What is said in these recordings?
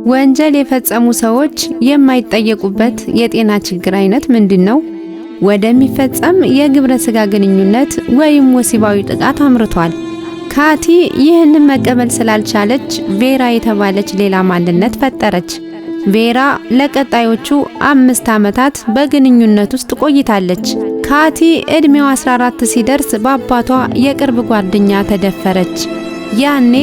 ወንጀል የፈጸሙ ሰዎች የማይጠየቁበት የጤና ችግር አይነት ምንድን ነው? ወደሚፈጸም የግብረ ስጋ ግንኙነት ወይም ወሲባዊ ጥቃት አምርቷል። ካቲ ይህንን መቀበል ስላልቻለች ቬራ የተባለች ሌላ ማንነት ፈጠረች። ቬራ ለቀጣዮቹ 5 ዓመታት በግንኙነት ውስጥ ቆይታለች። ካቲ ዕድሜዋ 14 ሲደርስ በአባቷ የቅርብ ጓደኛ ተደፈረች። ያኔ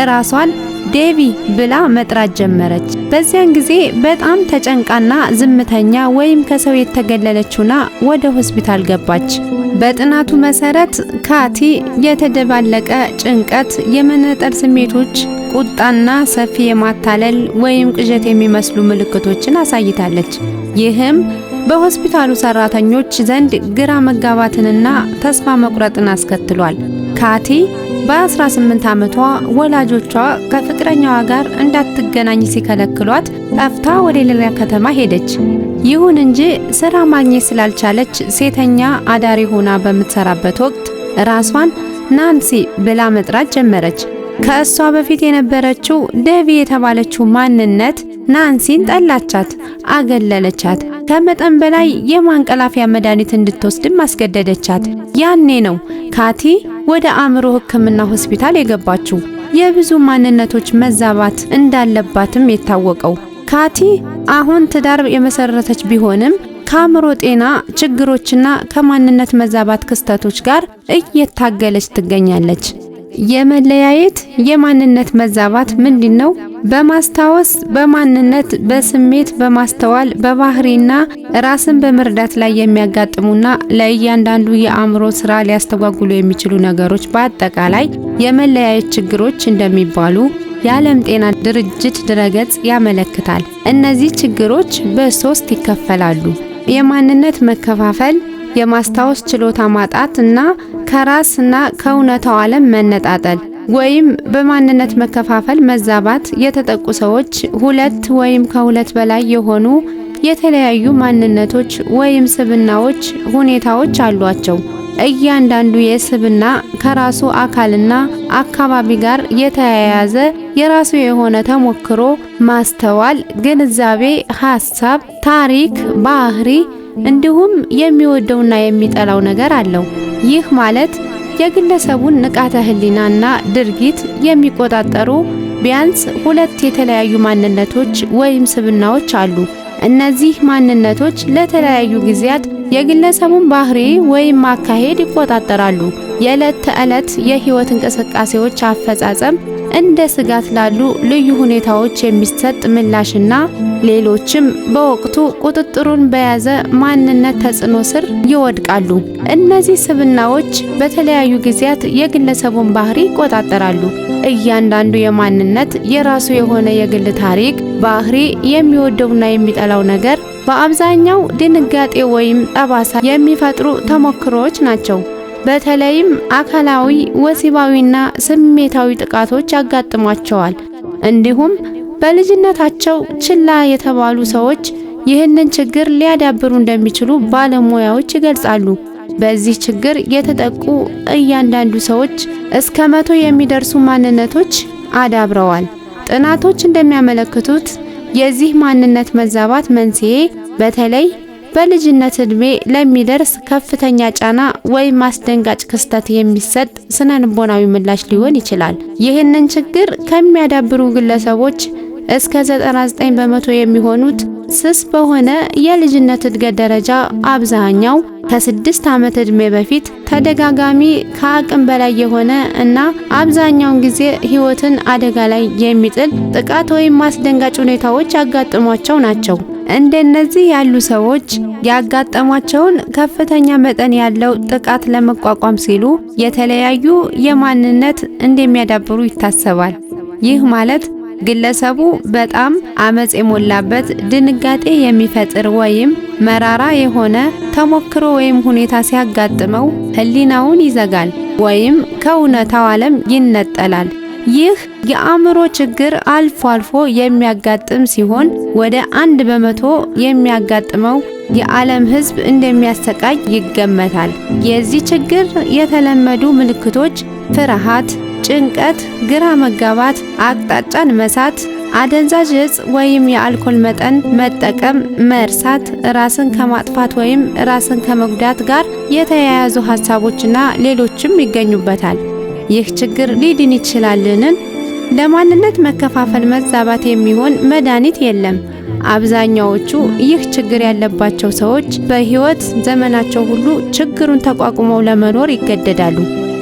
እራሷን ዴቪ ብላ መጥራት ጀመረች። በዚያን ጊዜ በጣም ተጨንቃና ዝምተኛ ወይም ከሰው የተገለለች ሆና ወደ ሆስፒታል ገባች። በጥናቱ መሰረት ካቲ የተደባለቀ ጭንቀት፣ የመነጠል ስሜቶች፣ ቁጣና ሰፊ የማታለል ወይም ቅዠት የሚመስሉ ምልክቶችን አሳይታለች። ይህም በሆስፒታሉ ሰራተኞች ዘንድ ግራ መጋባትንና ተስፋ መቁረጥን አስከትሏል። ካቲ በ18 ዓመቷ ወላጆቿ ከፍቅረኛዋ ጋር እንዳትገናኝ ሲከለክሏት ጠፍታ ወደ ሌላ ከተማ ሄደች። ይሁን እንጂ ስራ ማግኘት ስላልቻለች ሴተኛ አዳሪ ሆና በምትሰራበት ወቅት ራሷን ናንሲ ብላ መጥራት ጀመረች። ከእሷ በፊት የነበረችው ዴቪ የተባለችው ማንነት ናንሲን ጠላቻት፣ አገለለቻት። ከመጠን በላይ የማንቀላፊያ መድኃኒት እንድትወስድም አስገደደቻት። ያኔ ነው ካቲ ወደ አእምሮ ሕክምና ሆስፒታል የገባችው። የብዙ ማንነቶች መዛባት እንዳለባትም የታወቀው። ካቲ አሁን ትዳር የመሰረተች ቢሆንም ከአእምሮ ጤና ችግሮችና ከማንነት መዛባት ክስተቶች ጋር እየታገለች ትገኛለች። የመለያየት የማንነት መዛባት ምንድን ነው? በማስታወስ፣ በማንነት፣ በስሜት፣ በማስተዋል፣ በባህሪና ራስን በመርዳት ላይ የሚያጋጥሙና ለእያንዳንዱ የአእምሮ ስራ ሊያስተጓጉሉ የሚችሉ ነገሮች በአጠቃላይ የመለያየት ችግሮች እንደሚባሉ የዓለም ጤና ድርጅት ድረገጽ ያመለክታል። እነዚህ ችግሮች በሶስት ይከፈላሉ። የማንነት መከፋፈል፣ የማስታወስ ችሎታ ማጣት እና ከራስ እና ከእውነታው ዓለም መነጣጠል ወይም በማንነት መከፋፈል መዛባት የተጠቁ ሰዎች ሁለት ወይም ከሁለት በላይ የሆኑ የተለያዩ ማንነቶች ወይም ስብናዎች፣ ሁኔታዎች አሏቸው። እያንዳንዱ የስብና ከራሱ አካልና አካባቢ ጋር የተያያዘ የራሱ የሆነ ተሞክሮ፣ ማስተዋል፣ ግንዛቤ፣ ሀሳብ፣ ታሪክ፣ ባህሪ እንዲሁም የሚወደውና የሚጠላው ነገር አለው። ይህ ማለት የግለሰቡን ንቃተ ህሊናና ድርጊት የሚቆጣጠሩ ቢያንስ ሁለት የተለያዩ ማንነቶች ወይም ስብናዎች አሉ። እነዚህ ማንነቶች ለተለያዩ ጊዜያት የግለሰቡን ባህሪ ወይም አካሄድ ይቆጣጠራሉ። የዕለት ተዕለት የህይወት እንቅስቃሴዎች አፈጻጸም፣ እንደ ስጋት ላሉ ልዩ ሁኔታዎች የሚሰጥ ምላሽና ሌሎችም በወቅቱ ቁጥጥሩን በያዘ ማንነት ተጽዕኖ ስር ይወድቃሉ። እነዚህ ስብናዎች በተለያዩ ጊዜያት የግለሰቡን ባህሪ ይቆጣጠራሉ። እያንዳንዱ የማንነት የራሱ የሆነ የግል ታሪክ፣ ባህሪ፣ የሚወደውና የሚጠላው ነገር በአብዛኛው ድንጋጤ ወይም ጠባሳ የሚፈጥሩ ተሞክሮዎች ናቸው። በተለይም አካላዊ፣ ወሲባዊና ስሜታዊ ጥቃቶች ያጋጥሟቸዋል። እንዲሁም በልጅነታቸው ችላ የተባሉ ሰዎች ይህንን ችግር ሊያዳብሩ እንደሚችሉ ባለሙያዎች ይገልጻሉ። በዚህ ችግር የተጠቁ እያንዳንዱ ሰዎች እስከ 100 የሚደርሱ ማንነቶች አዳብረዋል። ጥናቶች እንደሚያመለክቱት የዚህ ማንነት መዛባት መንስኤ በተለይ በልጅነት ዕድሜ ለሚደርስ ከፍተኛ ጫና ወይም አስደንጋጭ ክስተት የሚሰጥ ስነልቦናዊ ምላሽ ሊሆን ይችላል። ይህንን ችግር ከሚያዳብሩ ግለሰቦች እስከ 99% የሚሆኑት ስስ በሆነ የልጅነት እድገት ደረጃ፣ አብዛኛው ከ6 ዓመት ዕድሜ በፊት፣ ተደጋጋሚ፣ ከአቅም በላይ የሆነ እና አብዛኛውን ጊዜ ሕይወትን አደጋ ላይ የሚጥል ጥቃት ወይም አስደንጋጭ ሁኔታዎች ያጋጥሟቸው ናቸው። እንደነዚህ ያሉ ሰዎች ያጋጠሟቸውን ከፍተኛ መጠን ያለው ጥቃት ለመቋቋም ሲሉ የተለያዩ የማንነት እንደሚያዳብሩ ይታሰባል። ይህ ማለት ግለሰቡ በጣም አመጽ የሞላበት፣ ድንጋጤ የሚፈጥር ወይም መራራ የሆነ ተሞክሮ ወይም ሁኔታ ሲያጋጥመው ሕሊናውን ይዘጋል ወይም ከእውነታው ዓለም ይነጠላል። ይህ የአእምሮ ችግር አልፎ አልፎ የሚያጋጥም ሲሆን ወደ 1% የሚያጋጥመው የዓለም ሕዝብ እንደሚያሰቃይ ይገመታል። የዚህ ችግር የተለመዱ ምልክቶች ፍርሃት፣ ጭንቀት፣ ግራ መጋባት፣ አቅጣጫን መሳት፣ አደንዛዥ እጽ ወይም የአልኮል መጠን መጠቀም፣ መርሳት፣ ራስን ከማጥፋት ወይም ራስን ከመጉዳት ጋር የተያያዙ ሀሳቦችና ሌሎችም ይገኙበታል። ይህ ችግር ሊድን ይችላልን? ለማንነት መከፋፈል መዛባት የሚሆን መድኃኒት የለም። አብዛኛዎቹ ይህ ችግር ያለባቸው ሰዎች በሕይወት ዘመናቸው ሁሉ ችግሩን ተቋቁመው ለመኖር ይገደዳሉ።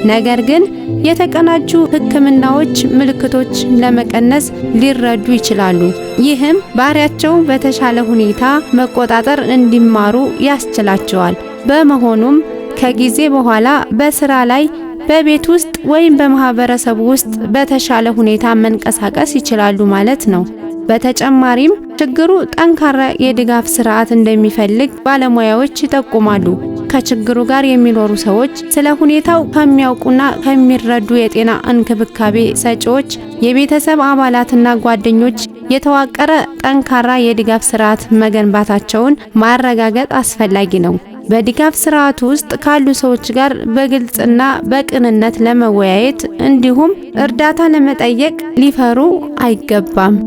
ነገር ግን የተቀናጁ ሕክምናዎች ምልክቶች ለመቀነስ ሊረዱ ይችላሉ። ይህም ባህሪያቸው በተሻለ ሁኔታ መቆጣጠር እንዲማሩ ያስችላቸዋል። በመሆኑም ከጊዜ በኋላ በስራ ላይ፣ በቤት ውስጥ ወይም በማህበረሰቡ ውስጥ በተሻለ ሁኔታ መንቀሳቀስ ይችላሉ ማለት ነው። በተጨማሪም ችግሩ ጠንካራ የድጋፍ ስርዓት እንደሚፈልግ ባለሙያዎች ይጠቁማሉ። ከችግሩ ጋር የሚኖሩ ሰዎች ስለ ሁኔታው ከሚያውቁና ከሚረዱ የጤና እንክብካቤ ሰጪዎች፣ የቤተሰብ አባላትና ጓደኞች የተዋቀረ ጠንካራ የድጋፍ ስርዓት መገንባታቸውን ማረጋገጥ አስፈላጊ ነው። በድጋፍ ስርዓቱ ውስጥ ካሉ ሰዎች ጋር በግልጽና በቅንነት ለመወያየት እንዲሁም እርዳታ ለመጠየቅ ሊፈሩ አይገባም።